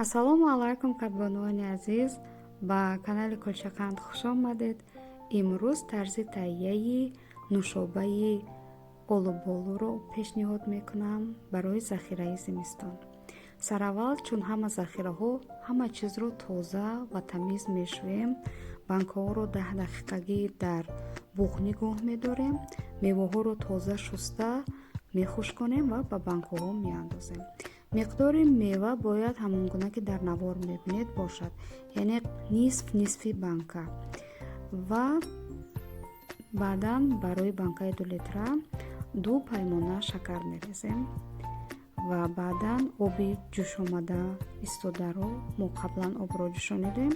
Ассалому алайкум, кадбонуони азиз, ба канали Кулчақанд хуш омадед. Имрӯз тарзи таҳияи нӯшобаи олуболуро пешниҳод мекунам барои захираи зимистон. Сараввал, чун ҳама захираҳо, ҳама чизро тоза ва тамиз мешӯем. Банкаҳоро 10 дақиқагӣ дар буғ нигоҳ медорем. Меваҳоро тоза шуста мехушконем ва ба банкаҳо меандозем. Миқдори мева бояд ҳамон гуна, ки дар навор мебинед, бошад, яъне нисф нисфи банка. Ва баъдан барои банкаи 2 литра 2 паймона шакар мерезем ва баъдан оби ҷӯшомада истодаро, мо қаблан обро ҷӯшонидем,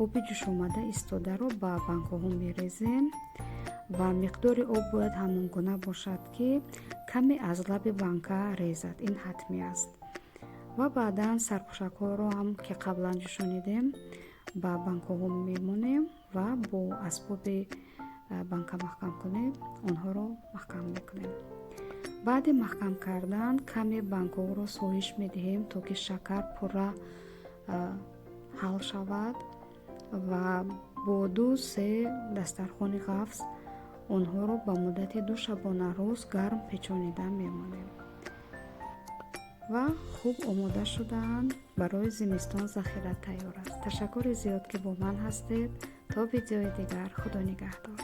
оби ҷӯшомада истодаро ба банкаҳо мерезем ва миқдори об бояд ҳамон гуна бошад, ки каме аз лаби банка резад. Ин ҳатмӣ аст. Ва баъдан сарпӯшакҳоро ҳам, ки қаблан ҷӯшонидем, ба банкаҳо мемонем ва бо асбоби банка маҳкамкунӣ онҳоро маҳкам мекунем. Баъди маҳкам кардан каме банкаҳоро соҳиш медиҳем, то ки шакар пурра ҳал шавад, ва бо ду се дастархони ғафз онҳоро ба муддати 2 шабонарӯз гарм печонида мемонем ва хуб омода шудаанд, барои зимистон захира тайёр аст. Ташаккури зиёд, ки бо ман ҳастед. То видеои дигар, Худо нигаҳдор.